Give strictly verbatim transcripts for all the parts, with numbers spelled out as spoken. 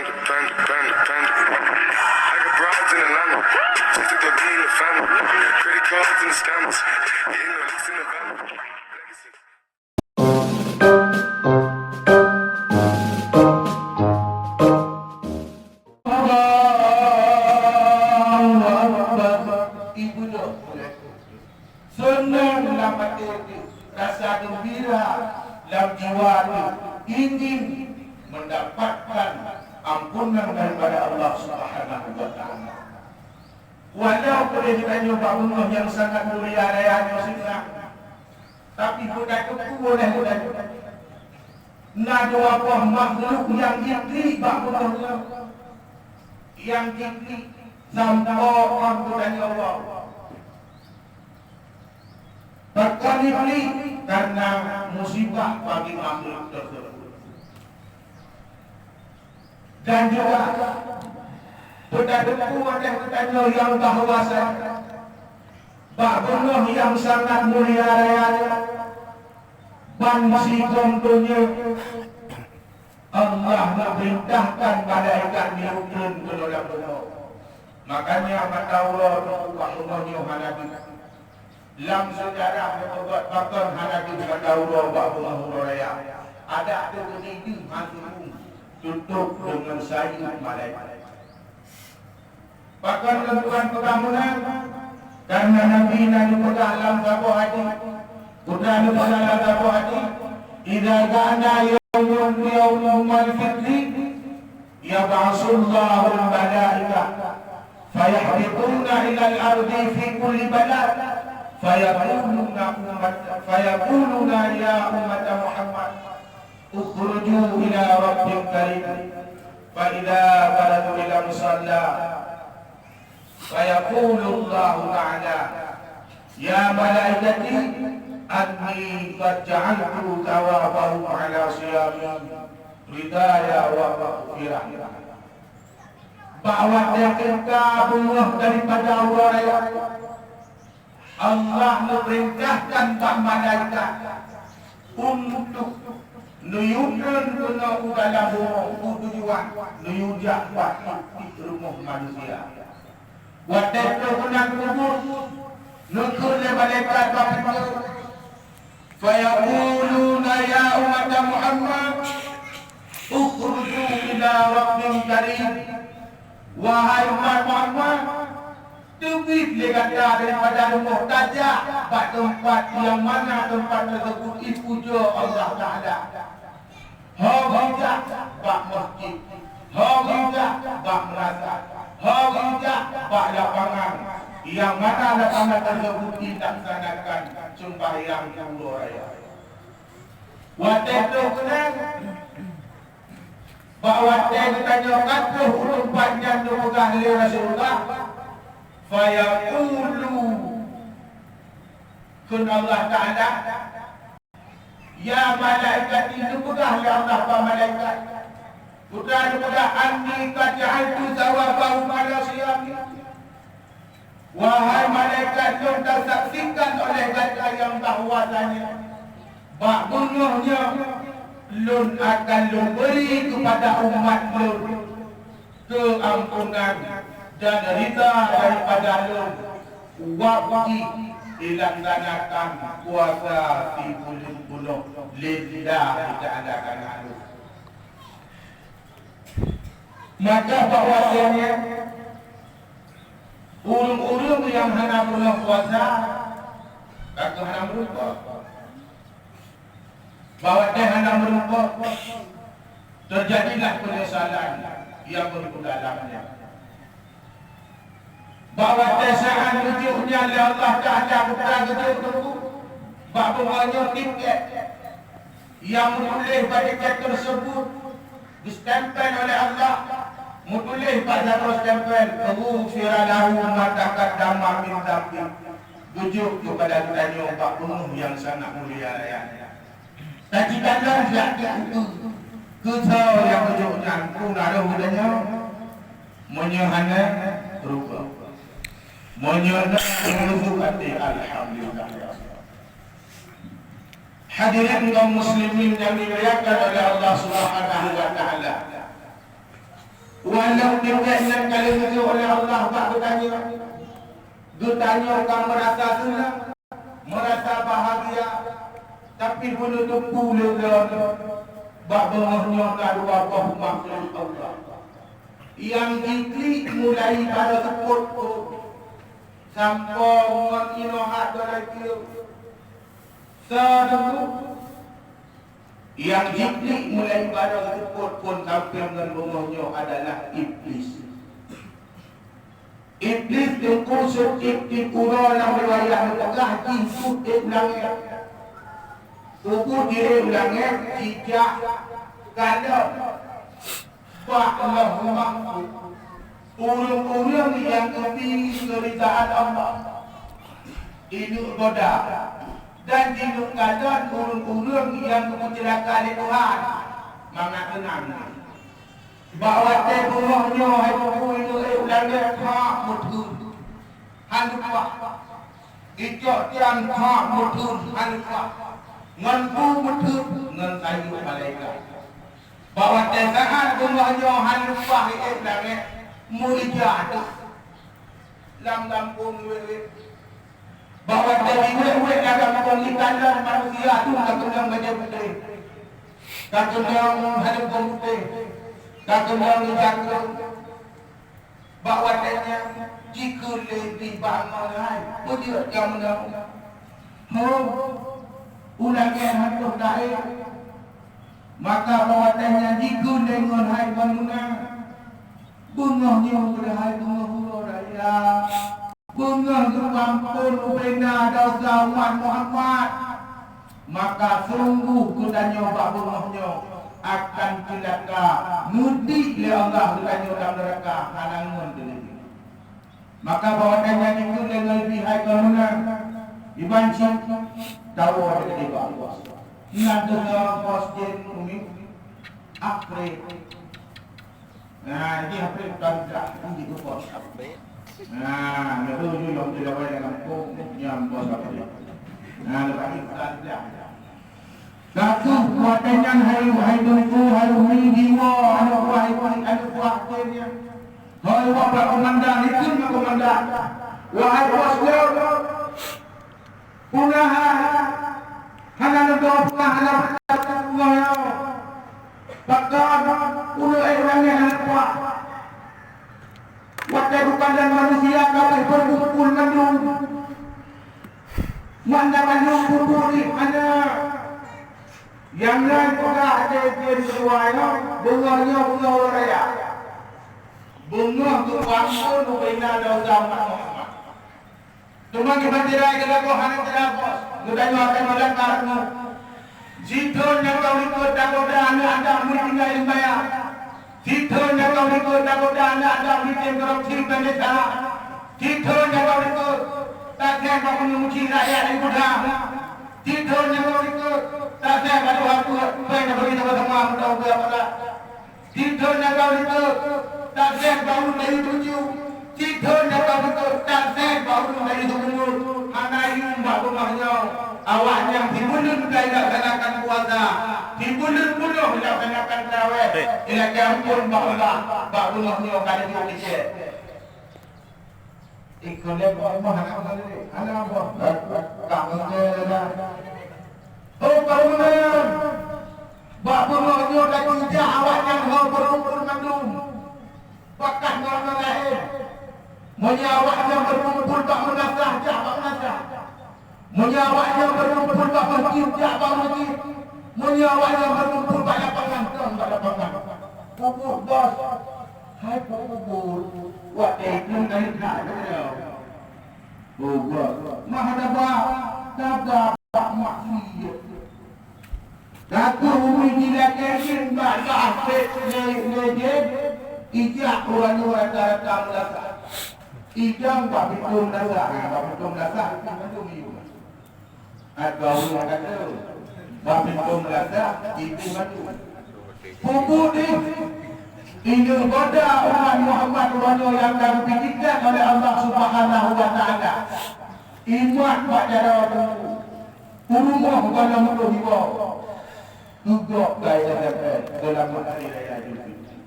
Panda, panda, panda. I got broads in Atlanta. Just took the lean, the family. Credit cards and the scammers. Getting no licks in the van. Allahu Akbar. Ibu dah. Seunang lam até teuh, rasa geumbira lam jiwa teuh, ingin mendapatkan ampunan daripada Allah Subhanahu wa Ta'ala. Walau geutanyoe bak beungoh nyang sangat mulia raya nyoe seunang, tapi beutateupeue lé geutanyoe, na dua boh makhluk nyang jiklik bak beungoh nyoe, nyang jiklik sampoe kon geutanyoe woe. Pakon jiklik? Karena musibah bagi makhluk tersebut. Dan juga, beutateupeue watèe geutanyoe nyang bahwasanya bak beungoh nyang sangat mulia raya nyoe, bansigom donya Allah geupeurintahkan malaikat neuyue treun keunoe lam bumoe. Makanya mata uroe teungku bak beungoh nyoe hana deuh. Lam seujarah geupeugah pakon hana deuh mata uroe bak beungoh uroe raya. Adak teuh beudideuh han teupeu tutôp deungon sayeuep malaikat. Pakon lôn tuan peugah meunan? Karena Nabi na neupeugah lam saboh hadis. Peue na neupeugah lam saboh hadis, "Idza kana yaumun yaumal fitri, yab'atsullahul malaikah, fayahbituna ilal ardi fi kulli balad, fayaquluna ummat, fayaquluna ya ummata Muhammad, ukhruju ila rabbin karim, fa idza barazu ila musalla, fa yaqulu Allahu ta'ala, ya malaikati, anni qad ja'altu thawabahum ala siyami ridaya wa maghfirah." Bak watèe teuka beungoh daripada uroe raya, Allah neupeurintahkan bak malaikat untuk neuyue treun keunoe u dalam bumoe, u tujuan neuyue jak bak tiep-tiep rumoh manusia. Watèe troh keunan kubu, neukheun lé malaikat bak pintoe, fayaquluna, ya ummata Muhammad, ukhruju ila rabbin karim. Wahai umat Muhammad, teubiet lé gata daripada rumoh tajak bak teumpat nyang mana teumpat teuseubut ipujoe Allah Ta'ala. Ho geujak bak meuseujid, ho geujak bak meunasah, ho geujak bak lapangan, nyang mana lapangan teuseubut ilaksanakan seumbahyang uroe raya. Watèe troh keunan, bak watèe geutanyoe ka troh u teumpat nyan neupeugah lé Rasulullah, fayaqulu, kheun Allah Ta'ala, ya malaikati, neupeugah lé Allah bak malaikat, peue neupeugah, anni qad ja'altu thawabahum ala siyami. Wahai malaikat, lôn tasaksikan oleh gata nyang bahwasanya bak beungoh nyoe lôn akan lôn bri keupada umat lôn keuampunan dan rida daripada lôn, wab jih ilaksanakan puasa sibuleuen peunoh lillahi ta'ala, karena Allah. Maka bak watèe nyan, ureueng-ureueng nyang hana peunoh puasa, ka keuh hana meurumpok. Bak watèe hana meurumpok, teujadilah peunyesalan nyang beugeudalam nyan. Bak watèe saát geujok nyan lé Allah Ta'ala, bukan geujok teungku, bak beungoh nyoe tiket nyang meutuléh bak tiket teuseubut, geustempel oleh Allah, meutuléh bak jaroe stempel, "Ghufira lahu ma taqaddama min dzanbih." Geujok keupada geutanyoe bak beungoh nyang sangat mulia raya nyan. Tajikalon jak keu ukeue, keu soe nyang geujok nyan, peue na roh geutanyoe? Meunyoe hana, rubah. Meunyoe na, meunyoe até, alhamdulillah. Hadirin kaum muslimin yang dimuliakan oleh Allah Subhanahu wa Ta'ala. Walau tingkat nyang ka lheueh geujok lé Allah bak geutanyoe, geutanyoe ka meurasa seunang, meurasa bahagia, tapi beuneuteupeu lé droeneuh bak beungoh nyoe ka dua boh makhluk Allah. Nyang jiklik mulai baro seupôt phon sampoe ngon inoe hat beureuti. Seudeuh Nyang jiklik mulai baro seupôt phon sampoe ngon beungoh nyoe adalah Iblis. Iblis teungku seucit tipu droe lam riwayat neupeugah jih seucit langét. Ubit di langét jijak kalon bak Allah Mahfuz. Ureuëng-ureuëng nyang geubi keuridaan Allah, ineuk goda, dan jineuk kalon ureuëng-ureuëng nyang geupeuceulaka lé Tuhan, mangat seunang. Bak watée beungoh nyoe hai teungku ineuk ék u langét, hak meutheun, hana lumpah. Icok tian hak meutheun, hana lumpah. Ngon bu meutheun, ngon sayue malaikat. Bak watée saát beungoh nyoe hana lumpah ék u langét, meuija ateueh lam gampông wék-wék. Bak watée jiwék-wék lam gampông ikalon manusia tu ka keunong bajée putéh, ka keunong haleupông putéh, ka keunong ijakeueng. Bak watée nyan jikheun lé Iblis bak ngon hai, peujeuet kamoe nyoe. Ho, u langét han troh taék. Maka bak watée nyan jikheun lé ngon hai ban meunang. Beungoh nyoe padahai beungoh uroe raya. Beungoh geupeuampôn ubena desya umat Muhammad. Maka sunggoh geutanyoe bak beungoh nyoe akan ceulaka, meudiek lé Allah geutanyoe lam neuraka hana ngon teuleubeh. Maka bak watée nyan dikeue lé Nabi hai kamoe na, iban cit tawoe di bak Allah. Nyan teuka bos jén umi akhé. Nah, ini apa yang tadi dah ini bukan. Nah, lalu you yang tidak boleh dalam kong yang bos apa dia. Nah, lepas ini kita dah. Satu, kuatanyan hai, hai Teungku, hai Umi, jiwa, aneuk buah, hai, aneuk buah, akhirnya. Hai Bapak Komandan, itu nggak Komandan. Wahai bos jauh. Punah hana neudoa, punah hana punah. Pakon uleue ék ureuëng nyang hana puah. Watée geupadan manusia ka abéh beukumpul mandum. Manda mandum kumpul di hana. Nyang nan peugah até jén keudua nyoe, beungoh nyoe beungoh raya. Beungoh geupampôn ubena desya umat Muhammad. Teuma kiban tirai geudagoh hana teudagoh, geutanyoe akan meulantar ngon. Sithon nyang ka likot tagoda aneuk adak meutinggai limbayah. Sithon nyang ka likot tagoda aneuk adak meutinggai korupsi bandesa. Sithon nyang ka likot taseh bak meunyoe muci rakyat di gudang. Sithon nyang ka likot taseh bak dua peuet, pen nyang bagi sama-sama meudawa beurapa. Sithon nyang ka likot taseh bak ureuëng laén tuju. Sithon nyang ka likot taseh bak ureuëng laén tuju. Hana yum bak beungoh nyoe. Awaknyan sibuleuen ka ilaksanakan puasa, sibuleuen peunoh ilaksanakan tarawih. Ilakée amphon bak Allah bak beungoh nyoe ka lheueh licet. Ikon lé boh mah hana lé, hana boh. Ka meukeue dah. Oh, bangunan! Bak beungoh nyoe ka jijak awaknyan ho beurumpul mandum. Pakah ngon nyang laén. Meunyoe awaknyan beurumpul bak meunasah, jak bak meunasah. Meunyoe awaknyan beurumpul bak masjid, jak bak masjid. Meunyoe awaknyan beurumpul bak lapangan, kong bak lapangan. Peubuet bos, hai peubuet. Watée itu dari ka. Peubuet. Mah daba, daba bak maksiet. Takot umi dilakée bak akhé lé, lé jén, ijak ureuëng rata-rata meunasah. Idong bak pintoe meunasah, bak pintoe meunasah, pintoe miyueb. Atau ureuëng kata, bak pintoe meunasah, pintoe matu. Pupuk di, ineuk goda umat Muhammad uroe nyoe nyang ka geupikirkan oleh Allah Subhanahu wa Taala. Imat bak jaroe teungku. Peurumoh bana meunurot iwoe. Tugok kaya dapat dalam materi raya Idul Fitri.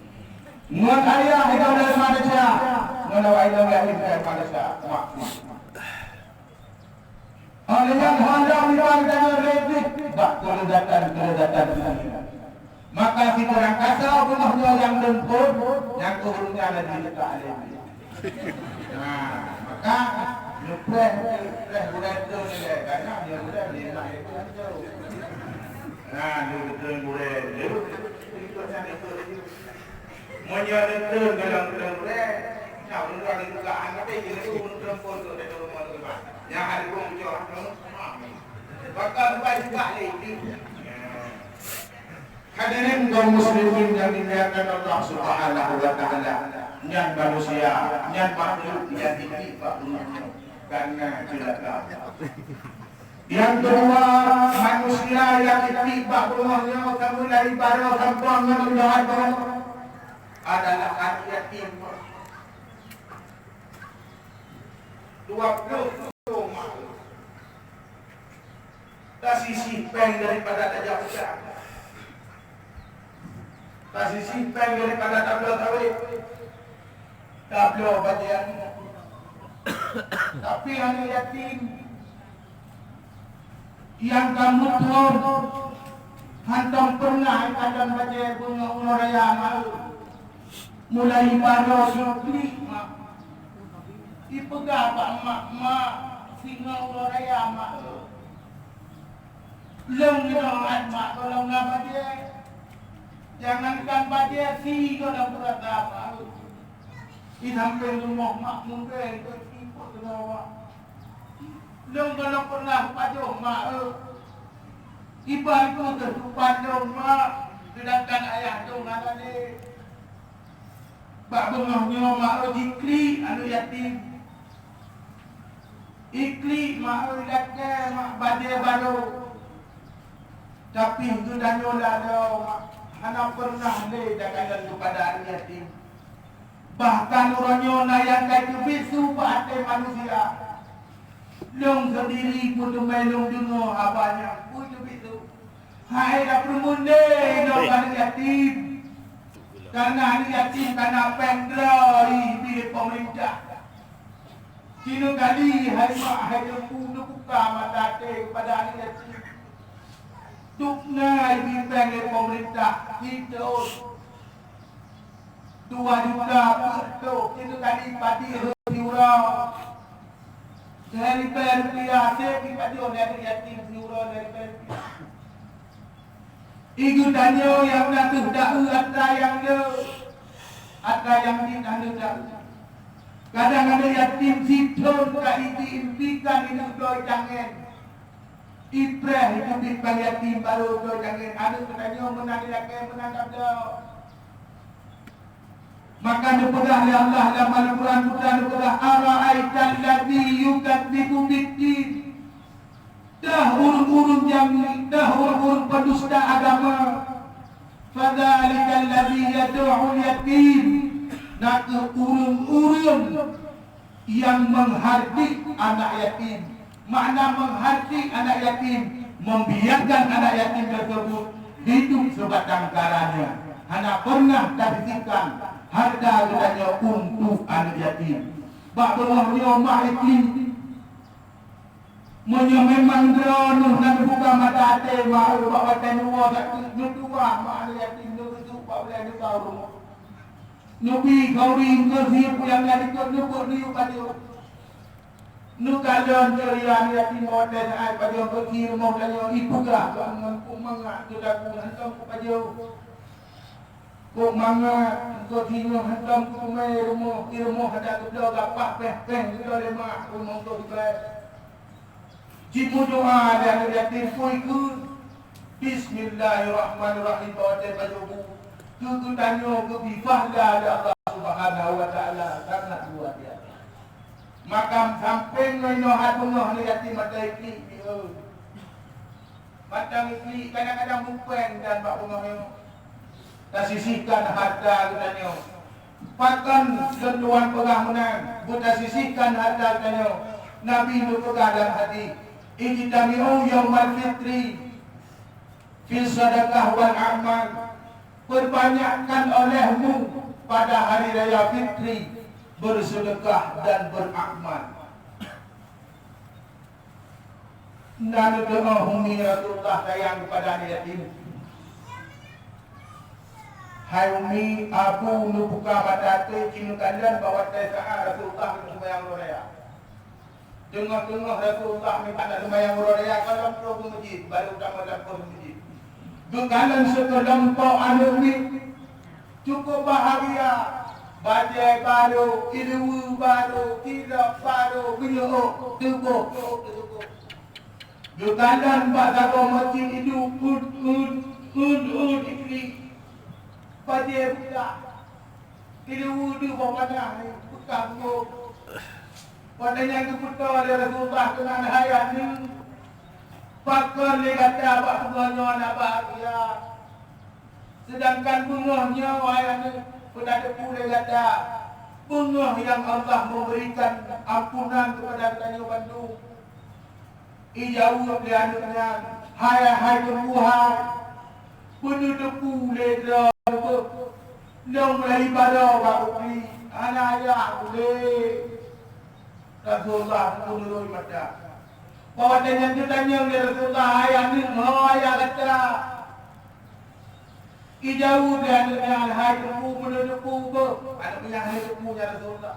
Ngon ayah igoe dari Malaysia, ngon awak inong yatim dari Malaysia. Mak. Oleh nyan hana nibak tanyoe lebih bak keuleudatan-keuleudatan dunia. Maka sikurang kasa beungoh nyoe nyang leumpot, nyang keuhoreunya lagi dekat lebih. Nah, maka neupreh, preh gurèe tu ni, karena dia gurèe ni nak itu. Nah, dia betul gurèe tu. Ikut sana ikut. Meunyoe neuteun dalam teureueng, nyan ureueng ka geupeugah, tapi jeuet ureueng teureumpon keu lhèe ureueng teuma. Nyan hareuem ujoe, bahkan bukan juga lé. Hadirin kaum muslimin yang dimuliakan Allah Subhanahu wa taala, nyan manusia, nyan makhluk nyang jijak bak bumoe nyoe, karena ceulaka. Nyang keudua, manusia nyang jijak bak bumoe nyoe ka mulai baroe sampoe ngon jahat adalah aneuk yatim. Dua ploh mak. Tasisih péng daripada tajak udang. Tasisih péng daripada tabloe sawét. Tabloe bajèe. Tapi aneuk yatim nyang ka meuthon hántom peureunah ikalon bajèe beungoh uroe raya meu'eu. Mulai baroe jiklik mak. Ipeugah bak mak, "Mak, singoh uroe raya mak eu. Lôn nyoe mat mak gohlom na bajèe. Jangankan bajèe, sie gohlom kurasa mak eu." Di sampéng rumoh mak mundai, ikot keunoe mak. Lôn gohlom peureunah pajoh mak eu. Iban keu keuhidupan lôn mak, seudangkan ayah lôn hana lé. Bak beungoh nyoe mak eu jiklik aneuk yatim. Iklik mak eu ilakèe mak bajèe baroe. Tapi geutanyoe laloe mak hana peureunah lé takalon keupada aneuk yatim. Bahkan uroe nyoe na nyang ka teubiet su bak até manusia. Lôn seundiri pun teumé lôn deungoe haba nyan, peue teubiet su. Hai, tapeureumeun lé inong aneuk yatim. Karena aneuk yatim ka na péng droe ibi lé peumeurintah. Tiga kali hai mak hai teungku neubuka mata até keupada aneuk yatim. Dum na ibi péng lé peumeurintah, sithôn. Dua juta peuet ploh, tiga kali padi siuroe. Lhèe ribèe rupiah sép ipajoh lé aneuk yatim siuroe lhèe ribèe rupiah. Ié geutanyoe nyang na teuh daeu atra nyang le, atra nyang jih na le daeu. Kadang aneuk yatim sithôn ka ibi impikan ineuk bloe cangèn. Ipreh iteubiet bak yatim barô bloe cangèn, aneuk geutanyoe meunan ilakèe meunan tabloe. Maka neupeugah lé Allah lam Al-Quran Muta neupeugah, "Ara'aital ladzi yukadzibu biddin." Dah ureueng-ureueng nyang, dah ureueng-ureueng pendusta agama. "Fadzalikal ladzi yad'ul yatim." Na kheueh ureueng-ureueng nyang menghardik anak yatim. Makna menghardik anak yatim, membiarkan anak yatim tersebut hidup sebatang karanya. Hana pernah tasisihkan harta geutanyoe untuk aneuk yatim. Bak beungoh nyoe mak iklik. Meunyoe memang droeneuh na neubuka mata até mak, bak watèe neuwoe sapeue neutuwah mak aneuk yatim, neubeusôk bak ulèe neuba u rumoh. Neubi khauri, eungkôt sie peue nyang na likot, neubeuet neuyue pajoh. Neukalon ceuria aneuk yatim bak watèe saát pajoh, eungkôt sie rumoh tanyoe ipeugah bak ngon kok mangat geulagu hantom kupajoh. Kok mangat, eungkôt sie nyoe hantom kuteumé rumoh, di rumoh adak geubloe gapah péng-péng geubloe lé mak, rumoh eungkôt ibai. Jimeudoa lé aneuk yatim peue ikheun. Bismillahirrahmanirrahim, bak watèe pajoh bu. Keu geutanyoe geubi pahala lé Allah Subhanahu wa Taala sangat luar biasa. Maka sampéng ngon nyoe hat beungoh aneuk yatim mata iklik, eh. Mata iklik kadang-kadang bukon dan bak beungoh nyoe. Tasisihkan harta geutanyoe. Pakon lôn tuan peugah meunan, beutasisihkan harta geutanyoe. Nabi neupeugah lam hadis, "Ijtami'u yaumal fitri fi sadaqah wal amal." Perbanyakkan olehmu pada Hari Raya Fitri, bersedekah dan beramal. Na neudeungoe Umi Rasulullah sayang keupada aneuk yatim. Hai Umi, Abu neubuka mata até jih neukalon bak watée saát Rasulullah geuseumayang uroe raya. Teungoh-teungoh Rasulullah mita neuseumayang uroe raya, kalon troh keu meuseujid, barô tamong lam poh meuseujid. Geukalon sikeulompok aneuk miet, cukup bahagia. Bajée barô, ileue barô, cilok barô, geuyue ôk, teuboh ôk teusukoh. Geukalon bak saboh meuseujid iduek, ut, ut, ut, ut, iklik. Bajée beulah. Ileue deuh boh panah, beukah geuboh. Watée nyan geupeutoe lé Rasulullah keunan, "Hai aneuk, pakon lé gata bak beungoh nyoe na bahagia? Seudangkan beungoh nyoe, hai aneuk, peue tateupeue lé gata, beungoh nyang Allah meuberikan ampunan keupada geutanyoe bandum." Ijaweueb lé aneuk nyan, "Hai, hai Teungku hai, beuneuteupeu lé droe beuh, lôn meulahé baroe bak putri, hana ayah ulée." Rasulullah meunurot mata. Bak watée nyan geutanyong lé Rasulullah, "Hai aneuk, ho ayah gata?" Ijaweueb lé aneuk nyan, "Hai Teungku, beuneuteupeu beuh." Aneuk nyan, "Hai Teungku, ya Rasulullah,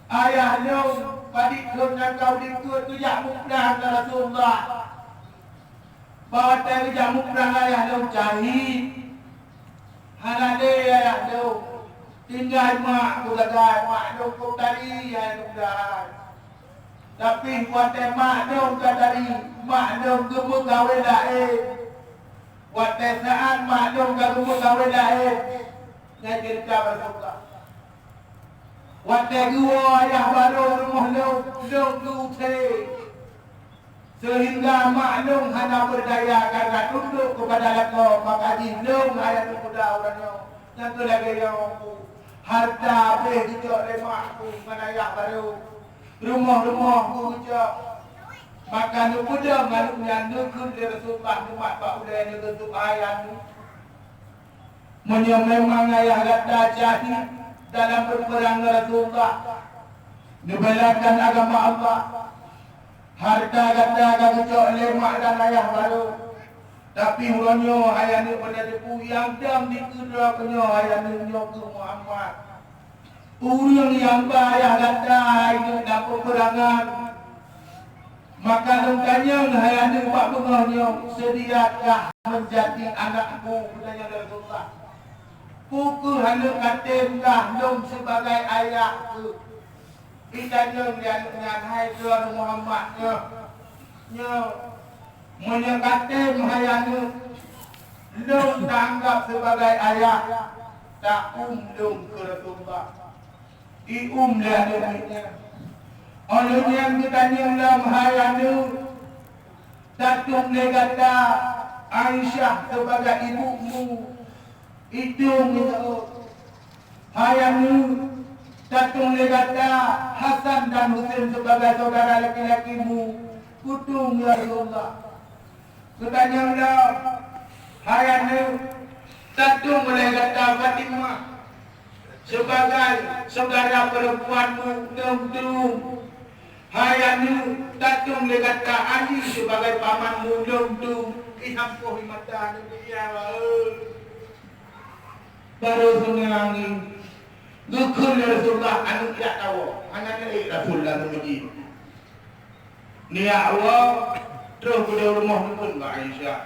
ayah lôn padit thon nyang ka udeb keue geujak muprang, ya Rasulullah. Bak watée geujak muprang ayah lôn syahid. Hana lé ayah lôn, tinggai mak ku sagai, mak lôn kok tari, hai lôn dai." Tapi watée mak lôn ka tari, mak lôn geumeukawén laén. Watée saát mak lôn ka geumeukawén laén, nyan ceurita Rasulullah. Watée geuwoe ayah barô rumoh lôn, lôn geu-use. Seuhingga mak lôn hana beudaya karna tundok keupada lakoe, maka jih lôn hai aneuk muda uroe nyoe. Nyang keu lagée nyoe ku, hareuta habéh geucok lé mak ku ngon ayah barô. Rumoh-rumoh ku geucok. Maka neupeudong aneuk nyan, neukheun lé Rasulullah, neumat bak ulée, neugeuseup, "Hai aneuk, meunyoe memang ayah gata syahid dalam peupeurang ngon Rasulullah, neubelakan agama Allah, hareuta gata ka geucok lé mak dan ayah barô. Tapi uroe nyoe, hai aneuk, beuneuteupeu nyang dong dikeue droe keuh nyoe, hai aneuk, nyoe keuh Muhammad. Ureuëng nyang ba ayah gata hai nyoe lam peupeurangan. Maka lôn tanyong hai aneuk bak beungoh nyoe, seudiakah meunjadi anakku?" Geutanyong lé Rasulullah. "Peu kheueh aneuk ka tem kah lôn sibagai ayah keuh?" Geutanyong lé aneuk nyan, "Hai droeneuh Muhammad nyoe, nyoe, meunyoe ka tem hai aneuk, lôn taanggab sibagai ayah, ta-um lôn keu Rasulullah." Ium lé aneuk miet nyan. Óh lheueh nyan geutanyong lom, "Hai aneuk, tatueng lé gata Aisyah sibagai ibumu?" Itueng, ya Allah. "Hai aneuk, tatueng lé gata Hasan dan Husein sibagai saudara laki-lakimu?" Kutueng, ya Rasulullah. Geutanyong lom, "Hai aneuk, tatueng lé gata Fatimah sibagai saudara perempuanmu?" Lôn tueng. "Hai aneuk, tatueng lé gata Ali sibagai pamanmu?" Lôn tueng. Isampoh i mata aneuk nyan, ya Allah. Barô seunang geukheun lé Rasulullah, aneuk jak tawoe. Hana neuék Rasul lam meuseujid. Neujak woe, troh geudong rumoh neukheun bak Aisyah,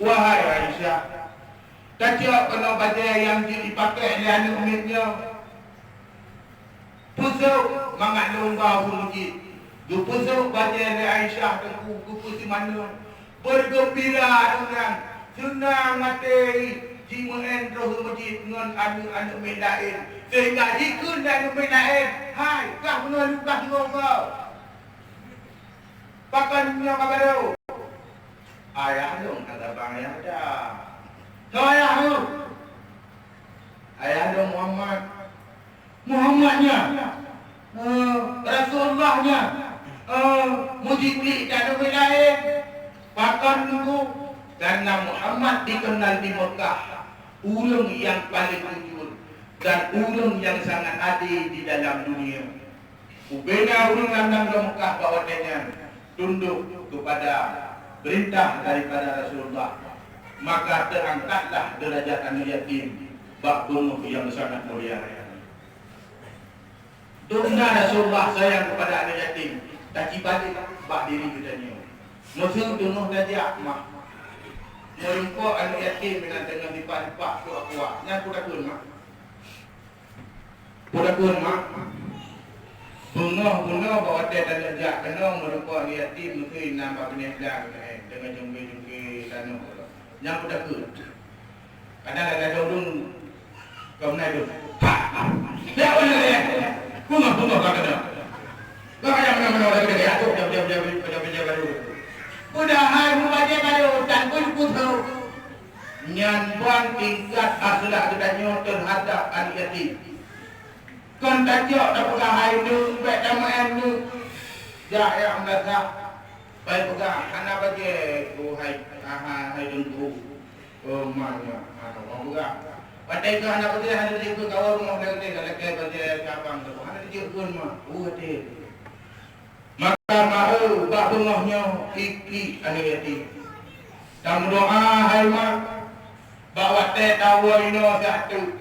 "Wahai Aisyah, tacok keunoe bajée nyang jeuet jipakék lé aneuk miet nyoe. Peusôk mangat lôn ba u meuseujid." Geupeusôk bajée lé Aisyah teungku, geupeusimaneue. Beugeumbira aneuk nyan, seunang até jih, jimeu'en troh u meuseujid ngon aneuk-aneuk miet laén. Seuhingga jikheun lé aneuk miet laén, "Hai, kah meunyoe lôn kah singoh soe?" Pakon nyoe ka barô? Ayah lôn ka gabang ayah dah. Soe ayah lôn? Ayah lôn Muhammad. Muhammad nyan? Eh, Rasulullah nyan? Eh, mujiklik dan ureuëng laén. Pakon nunggu? Karena Muhammad dikenal di Mekah, ureuëng nyang paléng bujur. dan ureuëng nyang sangat adé di dalam dunia. Ubena ureuëng lam nanggroe Meukah bak watée nyan tundok keupada peurintah daripada Rasulullah, maka teuangkatlah deurajat aneuëk yatim bak beungoh nyang sangat mulia. Dum na Rasulullah sayang keupada aneuëk yatim, tacibalek bak diri geutanyoe. Meuseu teungoh tajak, mak, meureumpok aneuëk yatim meunan teungoh dipak-dipak kuak-kuak, nyan peue takheun, mak? Peue takheun, mak? Beungoh-beungoh bak watée tanyoe jak keunoe meureumpok aneuëk yatim, meuseu na bak binéh blang, eh, teungoh jungke-jungke tanoh. Nyan peue takheun? Kadang ada ureuëng kau meunai tu. Ha! Siap, siap, siap. Bungah, bungah, bak kena. Bak kena, kena, kena, kena, kena, kena, kena, kena, kena, kena, kena, kena, kena. Padahai mubajée baru dan pun pusoe. Nyan ban tingkat akhlak geutanyoe teuhadap aneuëk yatim. Kon tacok tapeugah hai neuk, bék tameu'en neuk. Jak, jak meunasah. Bai peugah, hana bajée, oh hai, aha, hai teungku. Oh, ma, ma, ma, ma, peugah. Watée keu hana bajée, hana jeuet keu kawan rumoh lagée, lagée bajée cabang tu. Hana jeuet keu ma, uh, hati. Maka ma, eu, bak beungoh nyoe, ikiek aneuëk yatim. Tameudoá, hai mak, bak watée tawoe inoe siat teuk.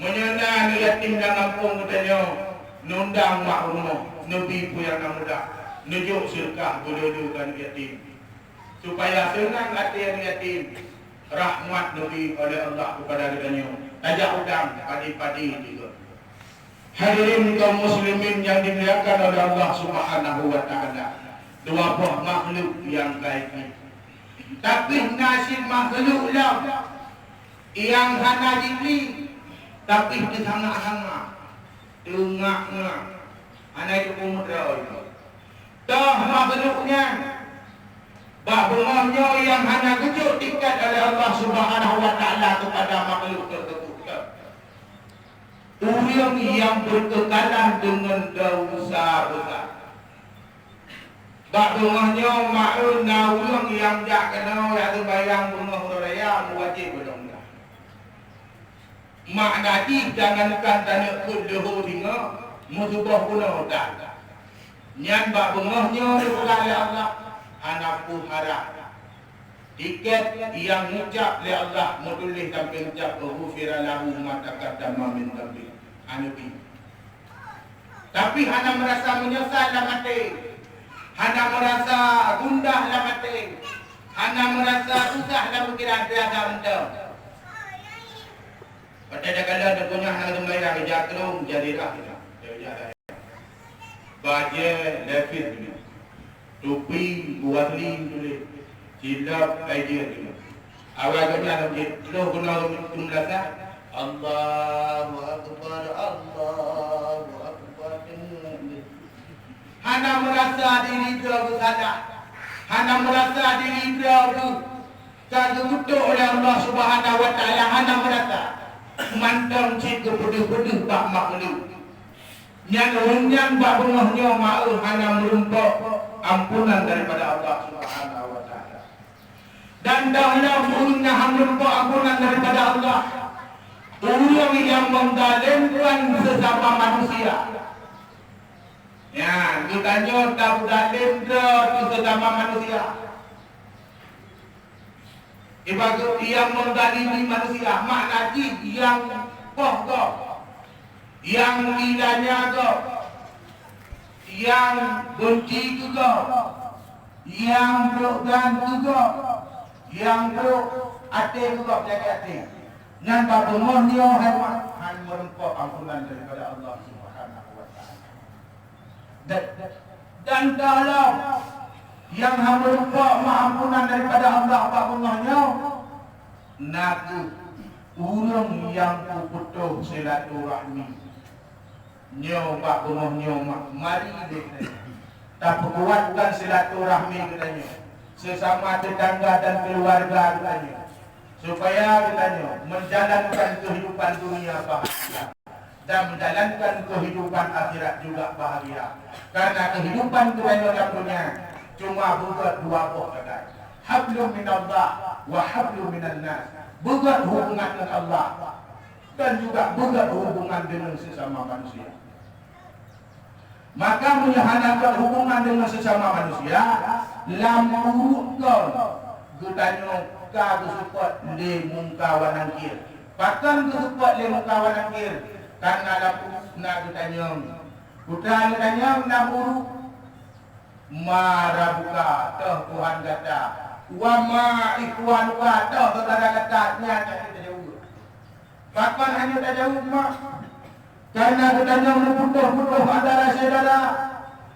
Meunyoe na aneuëk yatim lam gampông geutanyoe, neundang mak rumoh, neubi peue nyang na mudah, neujok seudeukah beuleu-leu keu aneuëk yatim. Supaya seunang até aneuëk yatim, rahmat neubi oleh Allah keupada geutanyoe, tajak udang padi-padi juga. Hadirin kaum muslimin nyang dimuliakan oleh Allah Subhanahu wa Ta'ala, dua boh makhluk nyang gaib nyoe. Tapi na cit makhluk lom nyang hana jikli, tapi teusangak-sangak, teungak-ngak, hana jipeumeudroe. Toh makhluk nyan, bak beungoh nyoe nyang hana geujok tiket oleh Allah Subhanahu wa Ta'ala keupada makhluk teurseubut. Ureuëng nyang beukeukalan deungon desya besar. Bak beungoh nyoe, ma, eu, na ureuëng nyang jak keunoe jak seumbahyang beungoh uroe raya meuwajéb ulôn dah. Makna jih jangankan taneuk keu leuhô singoh, meusuboh bunoe dah. Nyan bak beungoh nyoe neupeugah lé Allah, hana peue harab. Tiket nyang neucab lé Allah meutuléh sampéng cap, "Ghufira lahu ma taqaddama min dzanbih." Hana bi. Tapi hana meurasa meunyeusal lam até, hana meurasa gundah lam até, hana meurasa susah lam pikiran, biasa mantong. Watée takalon teupeugah hana seumbahyang, ija krong, ija dirah, ija, ija dirah. Bajée levis nyoe. Tupi buah li tuléh. Cilok idea nyoe. Awai gobnyan lom jih, troh keunoe meunasah. Allahu Akbar, Allahu Akbar. Hana meurasa diri droe geusalah. Hana meurasa diri droe geu-, ka geukutok oleh Allah Subhanahu wa Ta'ala, hana meurasa. Mantong cit geupeudeuh-peudeuh bak makhluk. Nyan ureuëng nyan bak beungoh nyoe ma, eu, hana meurumpok ampunan daripada Allah Subhanahu wa Ta'ala. Dan teuh lom ureuëng nyang hana meurumpok ampunan daripada Allah, ureuëng nyang meuzalimkan sesama manusia. Nyan, geutanyoe tazalim droe keu sesama manusia. Ibarat nyang menzalimi manusia, makna jih nyang poh gob, nyang ilanya gob, nyang beunci keu gob, nyang brok gan keu gob, nyang brok até keu gob, sakét até. Nyan bak beungoh nyoe hai mak, han meurumpok ampunan daripada Allah Subhanahu wa Ta'ala. Dan, dan teuh lom nyang hana meurumpok meuampunan daripada Allah bak beungoh nyoe, na kheueh ureuëng nyang peuputôh silaturahmi. Nyoe bak beungoh nyoe ma-, mari deh tapeukuatkan silaturahmi geutanyoe, sesama tetangga dan keluarga geutanyoe, supaya geutanyoe menjalankan kehidupan dunia bahagia dan menjalankan kehidupan akhirat juga bahagia. Karena kehidupan geutanyoe lam dunia cuma beugöt dua boh sagai. Hablum minallah wa hablum minannas. Beugöt hubungan ngon Allah. dan juga beugét hubungan deungon sesama manusia. Maka meunyoe hana gét hubungan deungon sesama manusia, lam uruek kon geutanyoe ka geuseupôt lé Mungkar wa Nakir. Pakon geuseupôt lé Mungkar wa Nakir? Karena lam uruek na geutanyong. Peue geutanyong lam uruek? "Ma rabbuka, toh Tuhan gata? Wa ma ikhwanuka, toh syedara gata?" Nyan ka geutanyong. Pakon hana tajaweueb mak? Karena geutanyong meuputôh-putôh antara syedara,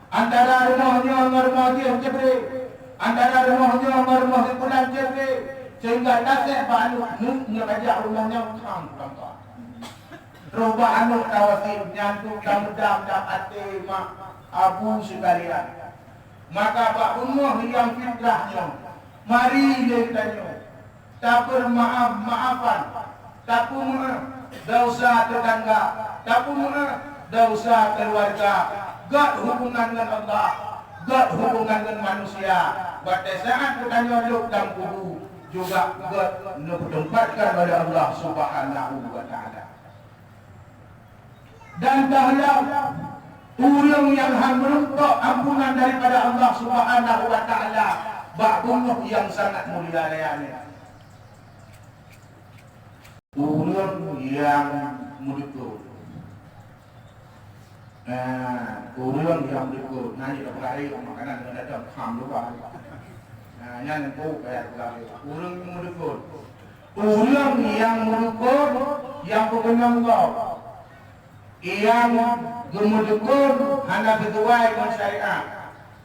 antara rumoh nyoe ngon rumoh jih Jibril, antara rumoh nyoe ngon rumoh si pulan Jibril, sehingga tasek bak aneuk, neuk nyoe tajak rumoh nyoe kham tampa. Roh bak aneuk tawasém nyan tu tameudam lam até mak Abu Sukarian. Maka bak beungoh nyang fitrah nyoe, mari lé geutanyoe tapeurmaaf-maafan, tapeumeu'ah desya teutangga, tapeumeu'ah desya keuluwarga, gét hubungan ngon Allah, gét hubungan ngon manusia. Watée saát geutanyoe lhôk lam kubu, juga gét neupeuteumpatkan oleh Allah Subhanahu wa Taala. Dan tahlom ureuëng nyang han meurumpok ampunan daripada Allah Subhanahu wa Taala bak beungoh nyang sangat mulia raya nyan. Ureuëng nyang meudukon. Nah, ureuëng nyang meudukon. Nah, nyoe dah berakhir makanan dengan datang. Alhamdulillah. Nah, nyan engkau kaya berakhir. Ureuëng meudukon. Ureuëng nyang meudukon, nyang peukeunong gob, nyang geumeudukon hana sisuai ngon syariat,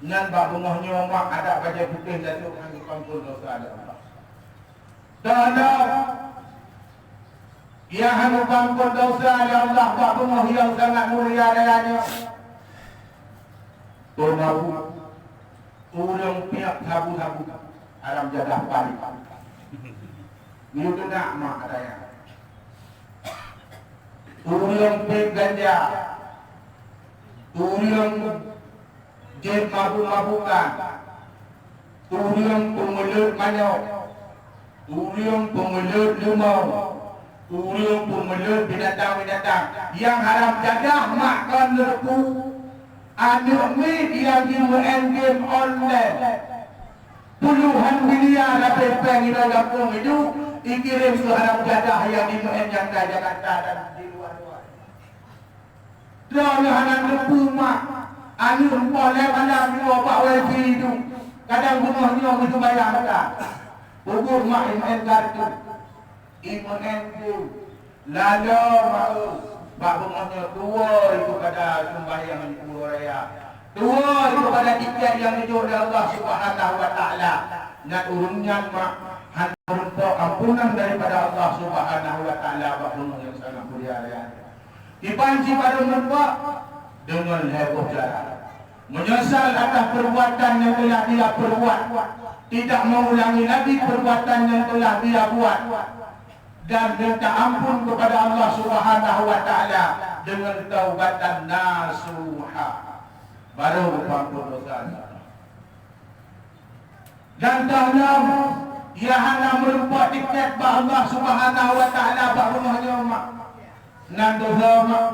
nyan bak beungoh nyoe mak adak bajée putéh jatuh ngon geupampon desya lé Allah. Teuhadap nyang hana geupampon desya lé Allah bak beungoh nyang sangat mulia raya nyoe, peumabuk, ureuëng piep sabu-sabu, haram jadah paléh. Geuyue keunak mak ata nyan. Ureuëng pék ganja, ureuëng jeuet mabuk-mabukan, ureuëng peumeuleut manyok, ureuëng peumeuleut leumong, ureuëng peumeuleut binatang-binatang nyang haram jadah mak kon neureupu. Aneuk miet nyang jimeu'en game online, puluhan miliar lapéh péng inoe gampông iduek, ikirém keu haram jadah nyang jimeu'en nyang na Jakarta dan di luwa-luwa. Droeneuh hana neupeu mak, aneuk empat lhée malam nyoe bak wifi iduek, kadang beungoh nyoe meuseumbahyang ka. Peubuet mak imeu'en kartu. Imeu'en tu, laloe mawöt bak beungoh nyoe tuwoe keupada seumbahyang uroe raya, tuwoe keupada tiket nyang geujok lé Allah Subhanahu wa Taala. Nyan ureuëng nyan mak hana meurumpok ampunan daripada Allah Subhanahu wa Taala bak beungoh nyang sangat mulia raya nyan. Kiban cit barô meurumpok deungon lhée boh cara. Menyesal atas perbuatan yang telah dia perbuat, tidak mengulangi lagi perbuatan yang telah dia buat, dan minta ampun kepada Allah Subhanahu wa Taala dengan taubatan nasuha. Baru geupampon desya. Dan tahlom, ia hana meurumpok tiket bak Allah Subhanahu wa Taala bak beungoh nyoe mak. Nan desya mak.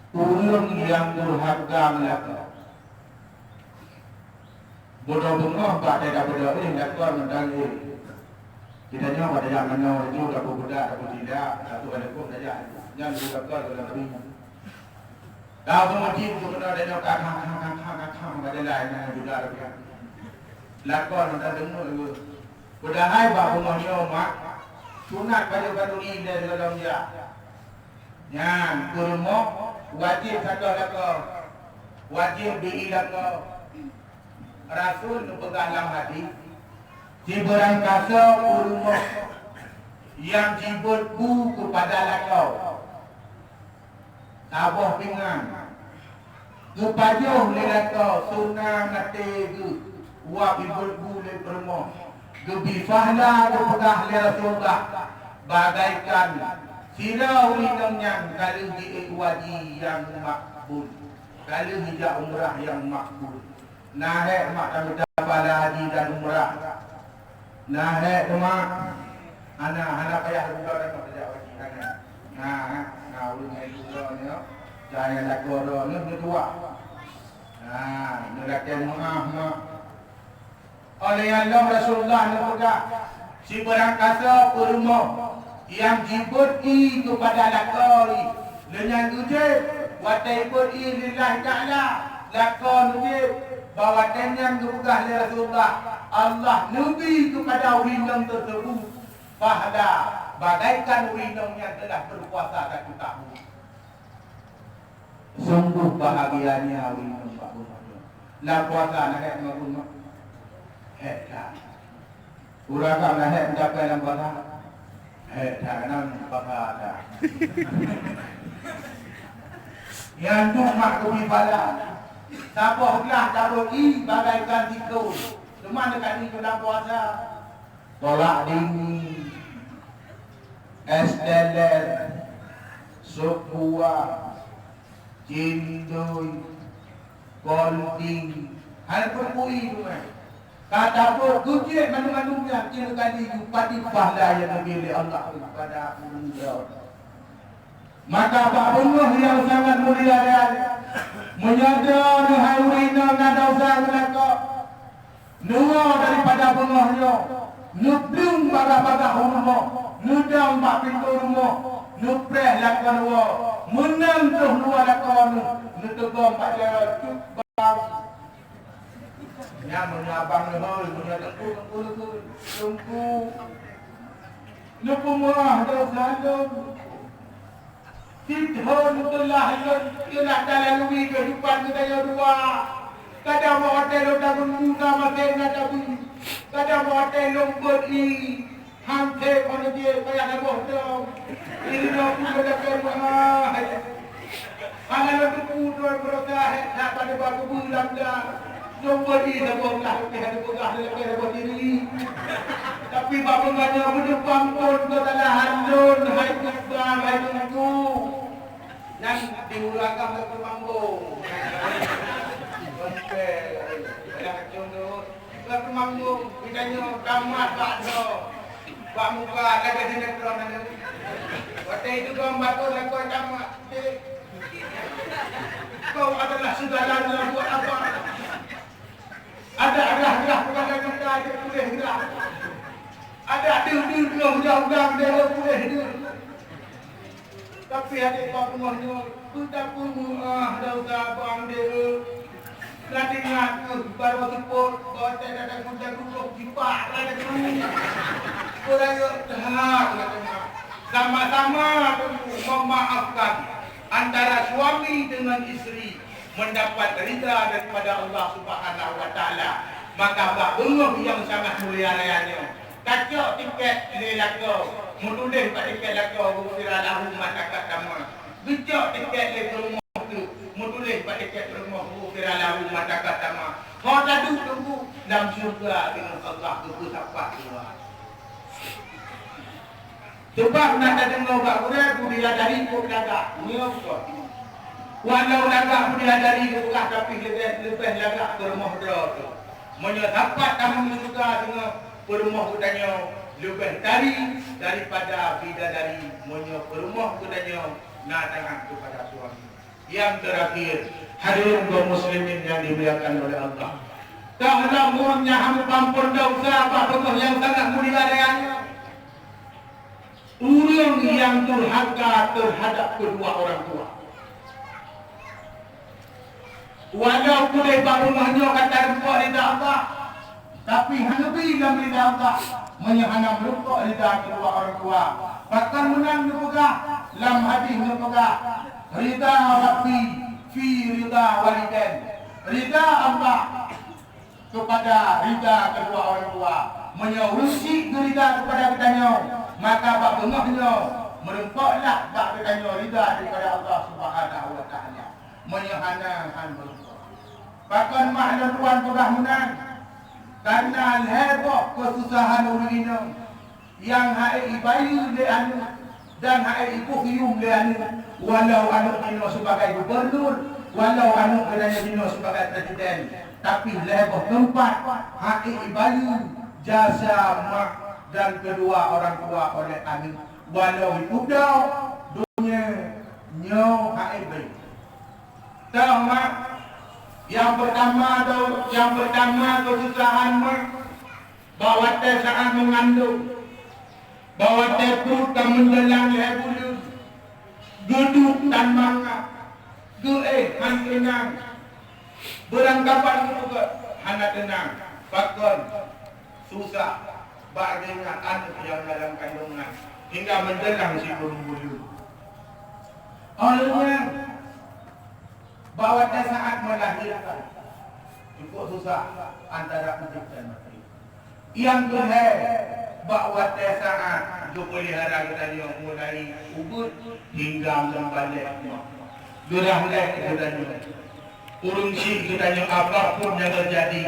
Ureuëng nyang durhaka meulakoe. Bodoh beungoh bak dada bodoh, eh, lakoe mantong, eh. Kita nyoe bak dada manoe itu, dapur budak, dapur tidak, satu ada pun saja. Nyan durhaka dalam diri. Tahu tu meucit tu kena ada nyoe kakang, kakang, kakang, kakang, bak jalan nyan juga ada pihak. Lakoe mantong deungoe. Padahai bak beungoh nyoe mak, sunat baju kanduri dari dalam dia. Nyan, peurumoh wajéb sagoe lakoe, wajéb bi-i lakoe. Rasul neupeugah lam hadis, sibeurangkasoe peurumoh nyang jibeuet bu keupada lakoe, saboh pingan, geupajoh lé lakoe suna maté geuh, wab ibeuet bu lé peurumoh. Geubi pahala geupeugah lé Rasulullah, bagaikan sidroe ureuëng inong nyan ka lheueh jiék u haji nyang makbul, ka lheueh jijak umrah nyang makbul. Na hék mak tamita pahala haji dan umrah? Na hék mak? Hana, hana payah geupeugah dah mak tajak haji. Nah, nah, ulun hai dua ni, jangan lakoe dua ni, ni dua. Nah, ni lagèe meuah, meuah. Oleh nyan lom Rasulullah neupeugah, sibarang kasa peurumoh nyang jibeuet ié keupada lakoe, lé nyan geujép watèe jibeuet ié lillahi ta'ala, lakoe neujép, bak watèe nyan geupeugah lé Rasulullah, Allah neubi keupada ureueng inong teuseubut pahala bagaikan ureueng inong nyang telah beupuasa satu tahun. Sungguh bahagianya ureueng inong bak bumoe nyoe. Lam puasa na hék ngon bumoe? Hék that. Ureueng agam na hék meucapai lam puasa? Hék that, na puasa that. Nyan tu mak keubi pala. Saboh glah tabeuet ié bagaikan sikôn. Teuma deungon ié lam puasa. Tolak dingin, es teler, sop buah, cindoi, kolding, hana peureulée teuma. Ka tabeuet geujép mandum-mandum nyan, tiga kali geupadub pahala nyang geubri lé Allah keupada ureueng droe. Maka bak beungoh nyang sangat mulia nyan, meunyoe droeneuh hai ureueng inong na desya ngon lakoe, neuwoe daripada beungoh nyoe, neublueng bagah-bagah u rumoh, neudong bak pintoe rumoh, neupreh lakoe neuwoe, meunan troh neuwoe lakoe neuh, neuteugom bak jaroe, "Cut bang!" Nyan meunyoe abang neuh, meunyoe teungku, teungku, teungku, teungku. Neupeumeu'ah desya lôn. Sithon teulah lôn, teulah talalui keuhidupan geutanyoe dua. Kadang bak watèe lôn tabeuet bu na maté na tabeuet. Kadang bak watèe lôn beuet ié, han sép, han jép, payah saboh dong. Ini dong pun ada keurumahan. Hana lôn teupeu droe beurasa hék that pada bak kubu lam lam. Lôn beuet ié saboh blah, tapi hana peugah lé lagèe saboh diri. Tapi bak beungoh nyoe meudeupang phon keusalahan lôn, hai Cut bang, hai Teungku. Nyan di ureueng agam lagèe mambong. Sampai, banyak contoh. Lagèe mambong, geutanyoe tamat bak droe. Bak muka lagèe sinetron nyan. Watèe itu kau batul lakoe tamat. Kau adalah segala-galanya buat abang. Ada grah-grah peugah mata, dia puléh grah. Ada deuh-deuh, deuh udang-udang, dia puléh deuh. Tapi até bak beungoh nyoe, beutapeumeu'ah desya bang deuh. Neuingat keuh baroe seupôt, bak watèe gata kuda gurôh jipak lagèe nyoe. Beurayeuk that, sama-sama teungku memaafkan antara suami dengan isteri, mendapat ridha daripada Allah Subhanahu wa Taala. Maka bak beungoh nyang sangat mulia raya nyoe, tacok tiket lé lakoe, meutuléh bak tiket lakoe, "Ghufira lahu ma taqaddama." Geucok tiket lé peurumoh teuk, meutuléh bak tiket peurumoh, "Ghufira lahu ma taqaddama." Ho taduek teungku, lam syeuruga deungon Allah geupeusapat dua. Sebab na tadeungoe bak gurèe, budidaya dari kok lagak, nyoe kon. Walau lagak budidaya dari geupeugah, tapi leubeh, leubeh lagak peurumoh droe teuh. Meunyoe sapat tamong syeuruga singoh, peurumoh geutanyoe leubeh tari daripada bidadari meunyoe peurumoh geutanyoe na taat keupada suami. Nyang teurakhir, hadirin kaum muslimin nyang dimuliakan oleh Allah, teuh lom ureueng nyang hana muphom desya bak beungoh nyang sangat mulia raya nyoe. Ureueng nyang durhaka teuhadap keudua orang tua. Walau udép bak beungoh nyoe ka tarumpok ridha Allah, tapi hana bi lam ridha Allah meunyoe hana meurumpok ridha keudua orang tua. Pakon meunan neupeugah, lam hadis neupeugah, "Ridha Rabbi fi ridha walidain." Ridha Allah keupada ridha keudua orang tua. Meunyoe ureueng chik geurida keupada geutanyoe, maka bak beungoh nyoe meurumpoklah bak geutanyoe ridha daripada Allah Subhanahu wa Taala. Meunyoe hana, han meurumpok. Pakon mak lôn tuan peugah meunan? Kareuna lhèe boh keususahan ureueng inong nyang han ék ibayeue lé aneuk dan han ék iboh yuem lé aneuk, walau aneuk jinoe sibagai gubernur, walau aneuk geutanyoe jinoe sibagai presiden, tapi lhèe boh teumpat han ék ibayeue jasa mak dan keudua orang tua oleh aneuk. Walau itu dah dunia nyoe hai baik. Tahu mak, yang pertama tu, yang pertama kesusahan mak, bak watèe saat mengandung, bak watèe pruet ka meujalan lhèe buleuen, geuduek tan mangat, geuéh han teunang, beurangkapan geupeugah hana teunang, pakon susah bak geuingat aneuk nyang dalam kandungan hingga meujalan sikureueng buleuen. Óh lheueh nyan, bak watèe saat melahirkan, cukup susah antara udép dan mati. Nyang keuhai, bak watèe saat geupeulihara geutanyoe mulai ubit hingga meubalek, geurah lé geutanyoe. Ureueng chik geutanyoe apapun nyang teujadi,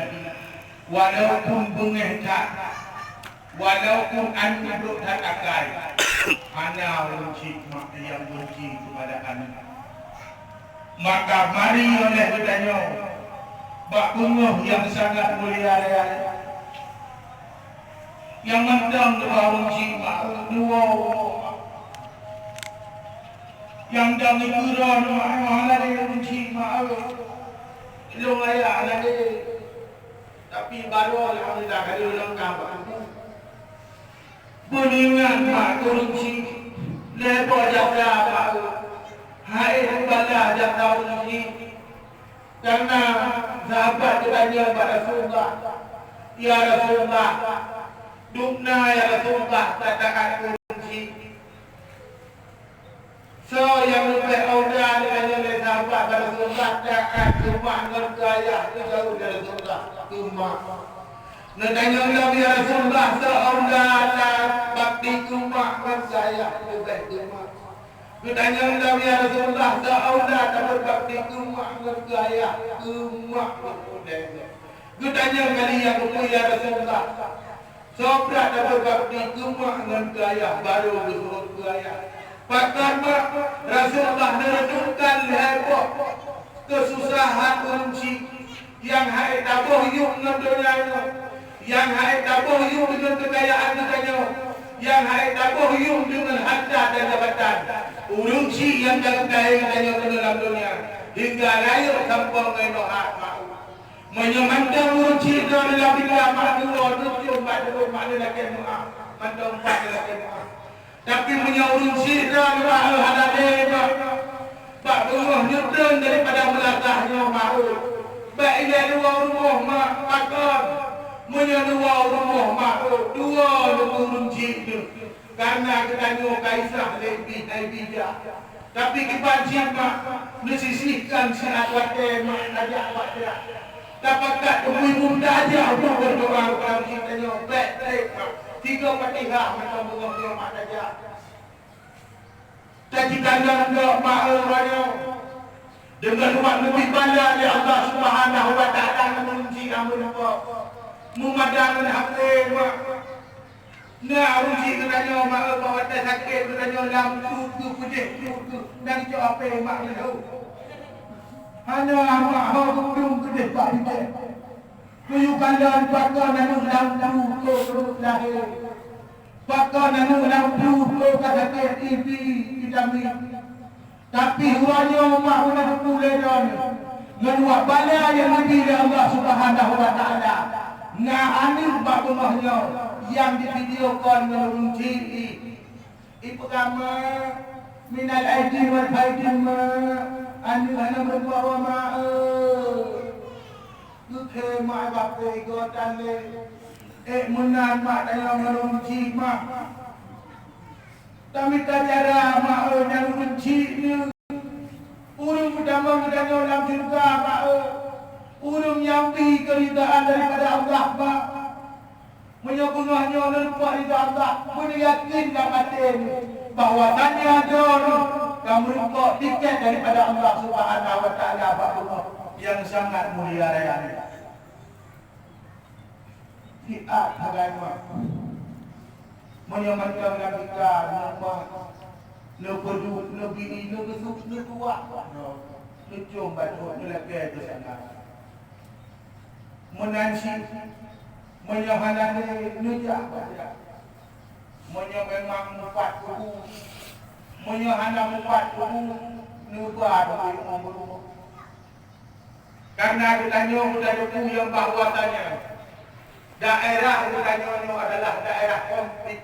walaupun beungéh that, walaupun aneuk brok that akai, hana ureueng chik mak nyang beunci keupada aneuk. Maka mari oleh geutanyoe bak beungoh nyang sangat mulia raya, nyang mantong dua ureueng chik mak dua uroe, nyang dang ikeu droe mak hana lé ureueng chik mak, ilôn ayah hana lé. Tapi barô alhamdulillah ka lheueh lengkap. Beuningat mak ureueng chik, lhèe boh jasa mak, hai bala jasa ureueng chik. Karena sahabat geutanyong bak Rasulullah, "Ya Rasulullah, dum na ya Rasulullah tataát ureueng chik." Soe nyang leubeh aula geutanyoe lé sahabat bak Rasulullah, taát keu mak ngon keu ayah, keu jauh dari Rasulullah, keu mak. Geutanyoe lom, "Ya Rasulullah, soe aula tabakti keu mak ngon keu ayah?" Leubeh keu mak. Geutanyoe lom, "Ya Rasulullah, soe aula tabakti keu mak ngon keu ayah?" Keu mak. Geutanyoe kali nyang keupeu, "Ya Rasulullah, soe brat tabakti keu mak ngon keu ayah?" Barô geuseuôt keu ayah. Pakon mak? Rasulullah neureunungkan lhèe boh keususahan ureueng chik nyang hai taboh yuem ngon donya nyoe, nyang hai taboh yuem deungon keukayaan geutanyoe, nyang hai taboh yuem deungon harta dan jabatan. Ureueng chik nyang ka geukayée geutanyoe keunoe lam donya, hingga rayeuk sampoe ngon doa mak. Meunyoe mantong ureueng chik droe lam tika mak neuwoe, neucium bak deuh mak neulakèe meu'ah, mantong mak neulakèe meu'ah. Tapi meunyoe ureueng chik droe mak hana lé mak, bak beungoh neutreun daripada meulakah nyoe mak, bèk ilèe luwa rumoh mak, pakon? Meunyoe luwa rumoh mak, dua lôn ureueng chik nyoe. Karena geutanyoe ka isah lé bi hai bi jak. Tapi kiban cit mak, neusisihkan siat watèe mak tajak bak jak. Tapakat teumui bunda jak untuk berdoa kepada geutanyoe. Bèk trép mak. Tiga Fatihah mantong beungoh-beungoh mak tajak. Tajikalon gok mak uroe nyoe. Deungon umat neubi bala lé Allah Subhanahu wa Taala ngon ureueng chik nyang meurumpok. Meumadang ngon H P mak. Na ureueng chik geutanyoe mak, bak watèe sakét geutanyoe lam pruet geuh, peudeh pruet geuh, na geucok H P mak lheueh. Hana mak ho geudong keudeh bak bijèh. Kuyue kalon pakon aneuk lam pruet keu lahé. Pakon aneuk lam pruet ka sakét ibi vitamin. Tapi uroe nyoe mak, uroe teupeue lé droeneuh, ngon wak bala nyang neubi lé Allah Subhanahu wa Taala, na aneuk bak beungoh nyoe nyang di video call ngon ureueng chik. Ipeugah mak, minal aidin wal faidin mak, aneuk hana meurumpok mak, eu. Geukheun mak bak igoe tan lé. Ék meunan mak tanyong ngon ureueng chik mak. Tamita cara mak, eu, nyang ureueng chik nyoe. Ureueng meutamong geutanyoe lam syeuruga mak, eu. Ureueng nyang bi keuridaan daripada Allah mak. Meunyoe beungoh nyoe neureumpok ridha Allah, beuneuyakin lam até nyoe bahwasanya droeneuh ka meurumpok tiket daripada Allah Subhanahu wa Taala bak beungoh nyang sangat mulia raya nyoe. Siat sagai mak. Meunyoe mantong lam tika, neumat, neupeuduek, neubi, neugeusut, neutuwah, neucom bacut, neulakèe keu sagai. Meunan cit, meunyoe hana lé, neujak bak jak. Meunyoe memang mupat kubu, meunyoe hana mupat kubu, neuba dong ilmu beureumoh. Karena geutanyoe geutanyoe nyang bahwasanya daerah geutanyoe nyoe adalah daerah konflik.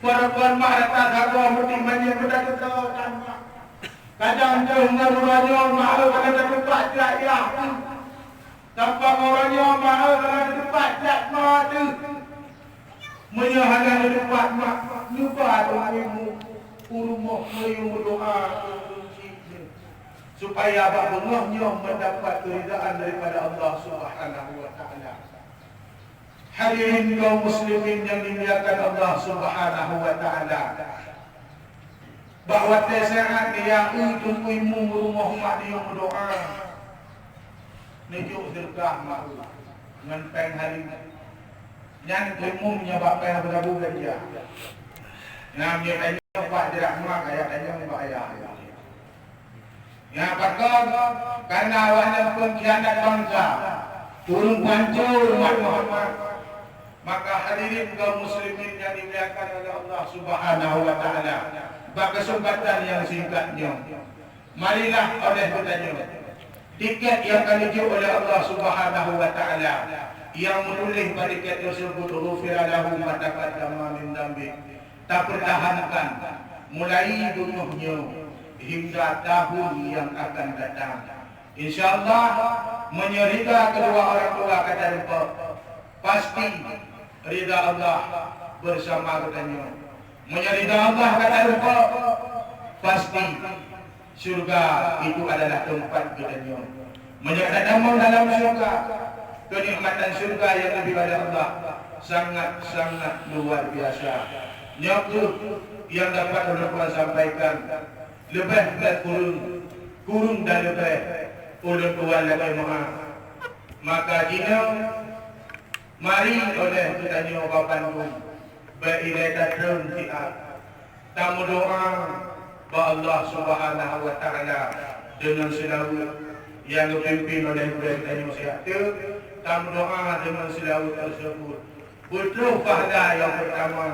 Baroekon mak rata sagoe meuti manyét meudagoe tan mak. Kadang teuh ngon uroe nyoe mak eu kana tatupat jak yah teuh. Tapak uroe nyoe mak eu kana tatupat jak ma teuh. Meunyoe hana neutupat mak, neuba dong ilmu u rumoh meuyueng meudoa keu ureueng chik nyoe, supaya bak beungoh nyoe meudapat keuridaan daripada Allah Subhanahu wa Taala. Hadirin kaum muslimin nyang dimuliakan Allah Subhanahu wa Taala. Bak watée saát ya eu teungku imum rumoh mak neuyueng meudoa, neujok seudeukah mak eu ngon péng halim. Nyan teumum nyan bak péng beurabu ganja. Nyan meunyoe tanyong bak jeurak mak, kaya tanyong bak ayah. Nyan pakon? Karena awaknyan pengkhianat bangsa, ureuëng pancur umat Muhammad. Maka hadirin kaum muslimin yang dimuliakan oleh Allah Subhanahu wa Taala, bak kesempatan yang singkat nyoe, marilah oleh geutanyoe tiket yang ka neujok oleh Allah Subhanahu wa Taala, yang meutuléh bak tiket tersebut, "Ghufira lahu ma taqaddama min dzanbih." Tapertahankan mulai beungoh nyoe hingga tahun yang akan datang. Insya Allah, meunyoe ridha kedua orang tua ka tarumpok, pasti ridha Allah bersama geutanyoe. Meunyoe ridha Allah ka tarumpok, pasti syurga itu adalah tempat geutanyoe. Meunyoe tatamong dalam syurga, kenikmatan syurga yang diberi oleh Allah sangat-sangat luar biasa. Nyoe kheueh yang dapat ulôn tuan sampaikan. Leubeh dan kureueng, kureueng dan leubeh, ulôn tuan lakée meu'ah. Maka jinoe, mari oleh geutanyoe bandum beu ilée tatreun siat, tameudoa bak Allah Subhanahu wa Taala deungon seulaweuet nyang geupimpin oleh gurée geutanyoe siat teuh. Tameudoa deungon seulaweuet tersebut. Beutroh pahala nyang peurtama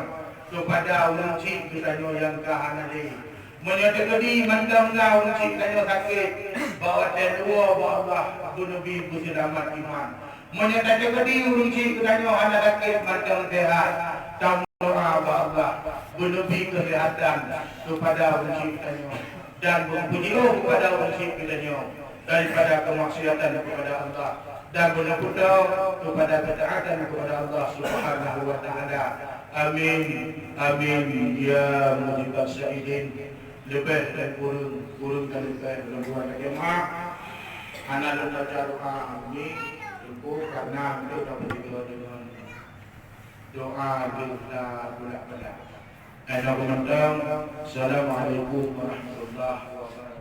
keupada ureuëng chik geutanyoe nyang ka hana lé. Meunyoe teukeudi mantong na ureuëng chik geutanyoe sakét, bak watée tuwoe bak Allah beuneubi beuseulamat iman. Meunyoe teukeudi ureuëng chik geutanyoe hana sakét mantong seuhat, tameudoa bak Allah beuneubi keuseuhatan keupada ureuëng chik geutanyoe dan beupeujiôh keupada ureuëng chik geutanyoe daripada kemaksiatan kepada Allah dan beuneuputoe kepada ketaatan kepada Allah Subhanahu wa Taala. Amin, amin, ya mujibas syailin. Leubeh dan kureueng, kureueng dan leubeh, lôn tuan lakée meu'ah. Hana lôn baca doa amin, teungku, karena untuk dapat tiga dengan doa geuh na bulak-bulak. Ayo geumeutong. Assalamualaikum warahmatullahi wabarakatuh.